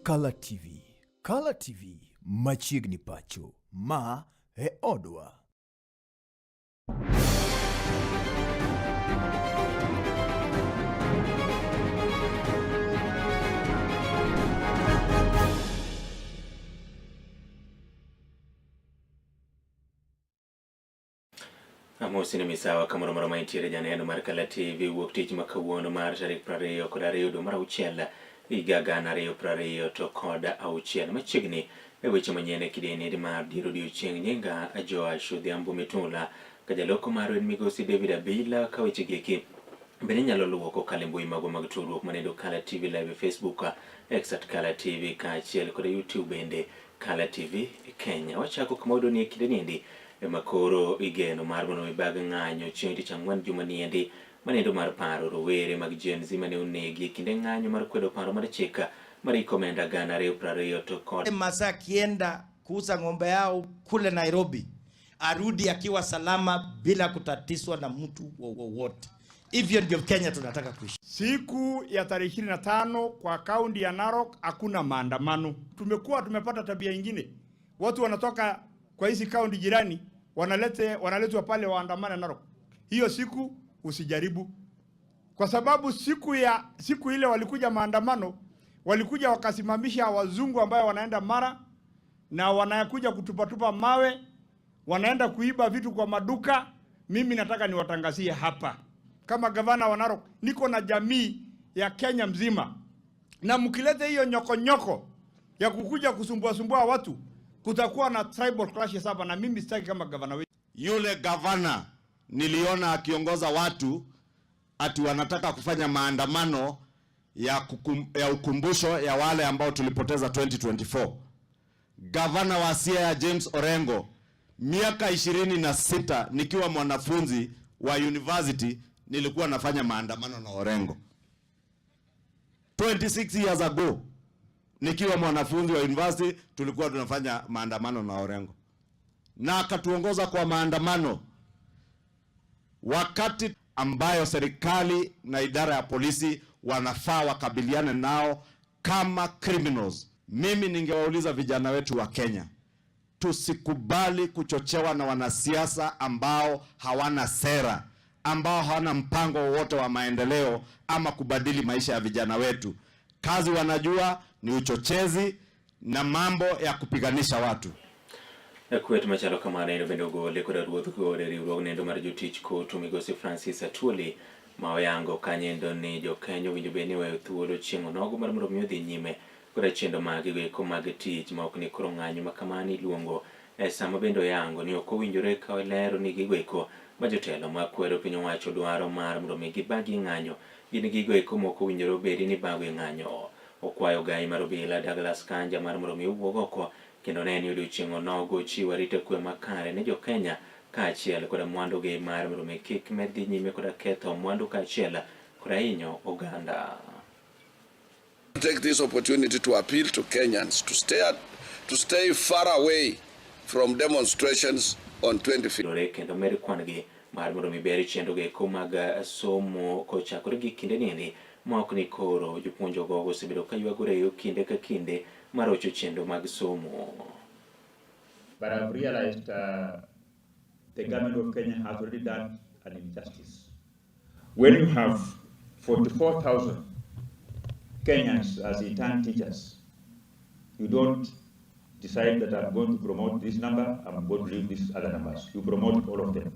Kala TV. Kala TV machiegni pacho. Ma e odwa. Amosi ni misawa kamoro moro ma intiere janeno mar Kala TV wuok tich ma kawuono mar tarik 22 dwe mar auchiel higa 2026 machiegni e weche manyien e kidieny mar dier odiochieng' nyinga Joash Odhiambo Mitula ka jaloko marwa en migosi David Abila ka weche gieki bende inyalo luwo kokalo e mbui magwa mag tudruok manendo Kala TV Live e Facebook, X at Kala TV kaachiel kod e YouTube bende Kala TV Kenya. Wachako kama wayudo ni e kinde niendi ema koro igeno mar mondo mi bag ng'anyo chieng' tich ang'wen juma niendi manendo mar paro rowere mag Gen Z mane onegi e kinde ng'anyo mar kwedo paro mar chik mar iko omenda 2020 to kod Masaa akienda kuuza ng'ombe yao kule Nairobi, arudi akiwa salama bila kutatizwa na mtu wowote. Hivyo ndio Kenya tunataka kuishi. Siku ya tarehe 25 kwa kaunti ya Narok hakuna maandamano. Tumekuwa tumepata tabia ingine, watu wanatoka kwa hizi kaunti jirani wanaletwa pale waandamane Narok. Hiyo siku usijaribu, kwa sababu siku ile walikuja maandamano, walikuja wakasimamisha wazungu ambayo wanaenda Mara na wanakuja kutupatupa mawe, wanaenda kuiba vitu kwa maduka. Mimi nataka niwatangazie hapa kama gavana wa Narok, niko na jamii ya Kenya mzima, na mkileta hiyo nyoko nyoko ya kukuja kusumbua sumbua watu, kutakuwa na tribal clashes hapa, na mimi sitaki kama gavana wetu. Yule gavana niliona akiongoza watu ati wanataka kufanya maandamano ya ukumbusho ya wale ambao tulipoteza 2024. Gavana wa Siaya James Orengo, miaka 26 nikiwa mwanafunzi wa university nilikuwa nafanya maandamano na Orengo. 26 years ago nikiwa mwanafunzi wa university tulikuwa tunafanya maandamano na Orengo, na akatuongoza kwa maandamano wakati ambayo serikali na idara ya polisi wanafaa wakabiliane nao kama criminals. Mimi ningewauliza vijana wetu wa Kenya, tusikubali kuchochewa na wanasiasa ambao hawana sera, ambao hawana mpango wowote wa maendeleo ama kubadili maisha ya vijana wetu. Kazi wanajua ni uchochezi na mambo ya kupiganisha watu. Kwet machalo kamano endo bende ogole koda ruodh god e riwruog nendo mar jotich kotu migosi Francis Atwoli ma oyango kanyendo ni jokenya owinjo bed ni weyo thuolo chieng' onogo mar mondo mi odhi nyime koda chenro mag eko mag tich ma ok ni koro ng'anyo ma kamano iluongo e sama bende oyango ni ok owinjore ka olero ni gigo eko ma jotelo makwedo piny owacho dwaro mar mondo mi gibagi ng'anyo gin gigo eko mok owinjore obedi ni bago e ng'anyo. Okwayo gai mar obila Douglas Kanja mar mondo mi owuog oko kendo ne ni odiochieng' onogo chiwo arita kwe makare ne jokenya kaachiel koda mwandugi mar mondo mi kik med dhi nyime koda ketho mwandu kaachiel koda hinyo oganda. Take this opportunity to appeal to Kenyans to stay far away from demonstrations on 25th. Lore kendo med kwan gi mar mondo mi ber chenro eko mag somo kochakore gi kinde niendi ma ok ni koro jopuonj ogogo osebedo ka ywagore e yo kinde ka kinde mar rocho chenro mag somo. But I've realized the government of Kenya has already done an injustice. When you have 44,000 Kenyans as intern teachers, you don't decide that I'm going to promote this number, I'm going to leave these other numbers. You promote all of them.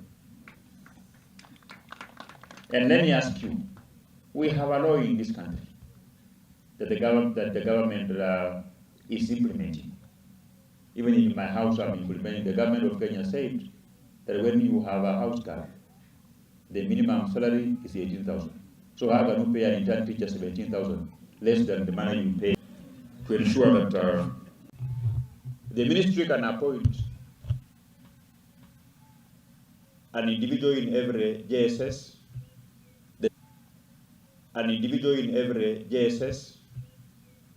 And let me ask you, we have a law in this country that the government is implementing. Even in my house, I'm implementing. The government of Kenya said that when you have a house girl, the minimum salary is 18,000. So how can you pay an intern teacher 17,000, less than the money you pay? To ensure that the ministry can appoint an individual in every JSS, an individual in every JSS.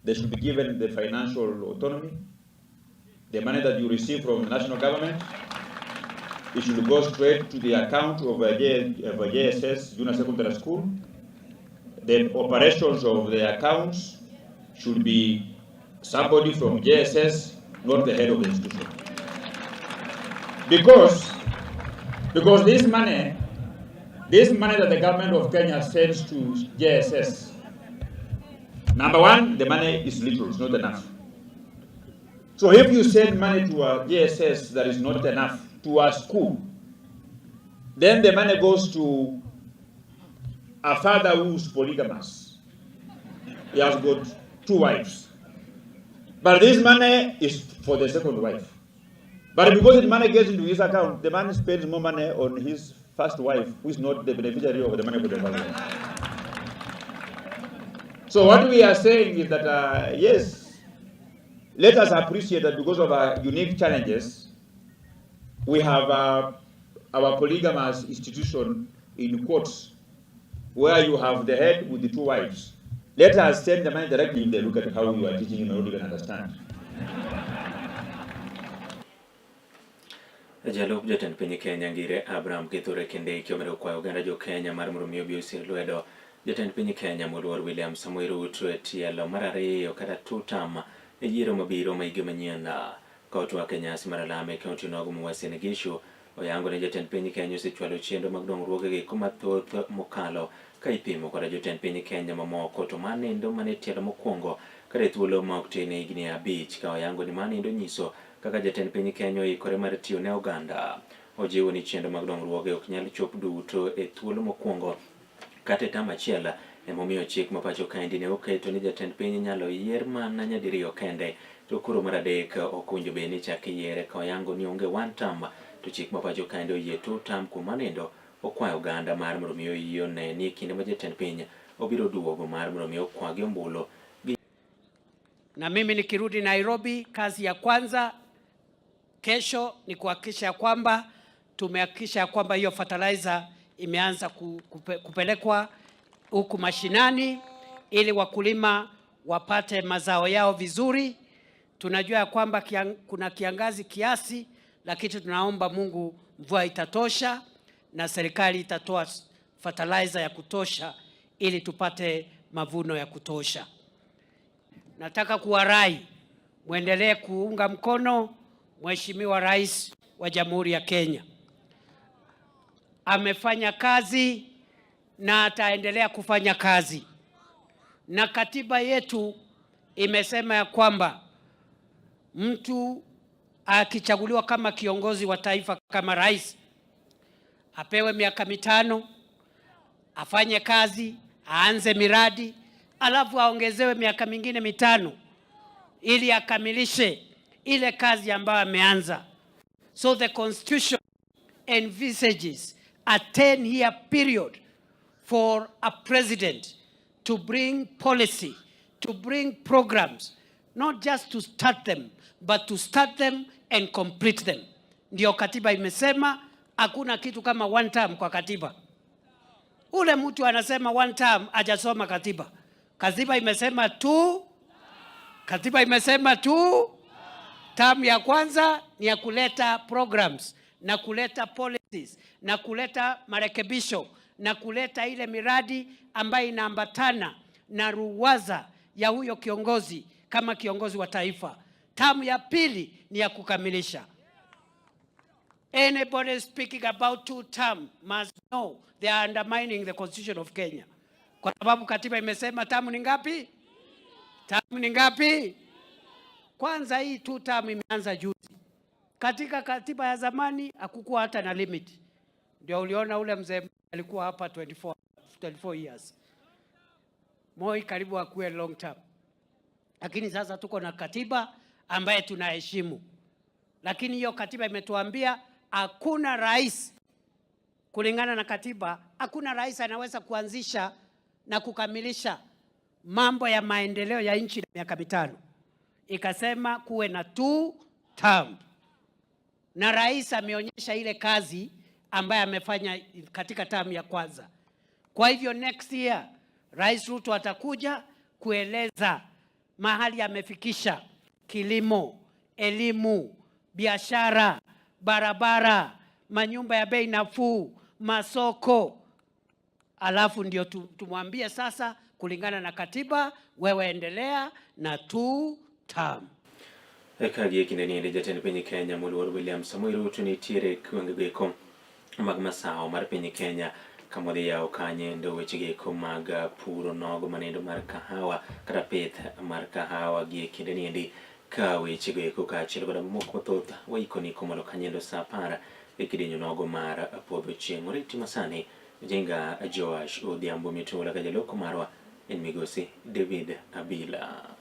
They should be given the financial autonomy. The money that you receive from the national government, it should go straight to the account of a JSS, junior secondary school. The operations of the accounts should be Somebody from JSS, not the head of the institution. Because this money that the government of Kenya sends to JSS, number one, the money is little, it's not enough. So if you send money to a JSS that is not enough to a school, then the money goes to a father who's polygamous. He has got two wives. But this money is for the second wife. But because the money gets into his account, the man spends more money on his first wife, who is not the beneficiary of the money for the first wife. So what we are saying is that, yes, let us appreciate that because of our unique challenges, we have our polygamous institution in quotes, where you have the head with the two wives. Let us send the money directly. If they look at how you are teaching him, I don't even understand. Jalup jatend piny Kenya Ngire Abraham Kithure Kindiki omedo kwayo oganda jo Kenya mar mondo mi obi osir lwedo jatend piny Kenya moluor William Samoei Ruto e tielo mar ariyo kata two term e yiero mabiro ma higa manyien. Ka otwak e nyasi mar alama e kaunti onogo ma Uasin Gishu, oyango ni jatend piny Kenya osechwalo chenro mag dongruoge gi mathoth mokalo ka ipimo koda jotend piny Kenya mamoko, to manendo mana e tielo mokwongo kata e thuolo ma ok tin e higni 5, ka oyango ni manendo nyiso kaka jatend piny Kenya oikore mar tiyo ne oganda. Ojiwo ni chenro mag dongruoge ok nyal chop duto e thuolo mokwongo kata e tam achiel, emomiyo chik ma pacho kaendi ne oketo ni jatend piny inyalo yier mana nyadiriyo kende, to koro mar adek ok owinjo bed ni chak iyiere, ka oyango ni onge one term to chik ma pacho kaendi oyie two term. Kuom manendo okwayo oganda mar mondo mi oyie one ni e kinde ma jatend piny obiro duogo mar mondo mi okwagi ombulu. Na mimi nikirudi Nairobi, kazi ya kwanza kesho ni kuhakikisha kwamba tumehakikisha kwamba hiyo fertilizer imeanza kupelekwa huku mashinani ili wakulima wapate mazao yao vizuri. Tunajua ya kwamba kuna kiangazi kiasi, lakini tunaomba Mungu mvua itatosha na serikali itatoa fertilizer ya kutosha ili tupate mavuno ya kutosha. Nataka kuwarai muendelee kuunga mkono Mheshimiwa Rais wa Jamhuri ya Kenya. Amefanya kazi na ataendelea kufanya kazi. Na katiba yetu imesema ya kwamba mtu akichaguliwa kama kiongozi wa taifa kama rais apewe miaka 5, afanye kazi, aanze miradi, alafu aongezewe miaka mingine 5 ili akamilishe ile kazi ambayo ameanza. So the constitution envisages a 10-year period for a president to bring policy, to bring programs, not just to start them, but to start them and complete them. Ndio katiba imesema hakuna kitu kama one term kwa katiba. Ule mtu anasema one term hajasoma katiba. Katiba imesema tu, katiba imesema tu, term ya kwanza ni ya kuleta programs na kuleta policies na kuleta marekebisho na kuleta ile miradi ambayo inaambatana na ruwaza ya huyo kiongozi kama kiongozi wa taifa. Term ya pili ni ya kukamilisha. Anybody speaking about two term must know they are undermining the constitution of Kenya. Kwa sababu katiba imesema term ni ngapi? Term ni ngapi? Kwanza hii two term imeanza juzi. Katika katiba ya zamani hakukuwa hata na limit. Ndio uliona ule mzee alikuwa hapa 24 years. Moi karibu akuwe long term. Lakini sasa tuko na katiba ambaye tunaheshimu. Lakini hiyo katiba imetuambia hakuna rais, kulingana na katiba, hakuna rais anaweza kuanzisha na kukamilisha mambo ya maendeleo ya nchi na miaka 5. Ikasema kuwe na two term. Na rais ameonyesha ile kazi ambaye amefanya katika term ya kwanza. Kwa hivyo next year Rais Ruto atakuja kueleza mahali amefikisha kilimo, elimu, biashara, barabara, manyumba ya bei nafuu, masoko. Alafu ndio tumwambie sasa kulingana na katiba, wewe endelea na two term. Ka gie kinde ni jatend piny Kenya moluor William Samoei Ruto nitiere gwenge eko mag masawa mar piny Kenya kama odhi yawo kanyendo weche eko mag puro nogo manendo mar kahawa kata pith mar kahawa gie kinde niendi ka weche go eko kaachiel koda mamoko mathoth waikoni komalo kanyendo saa 10 e kidienyo nogo mar podho chieng'. Oriti masani Jenga Joash Odhiambo Mitula ka jaloko marwa en migosi David Abila.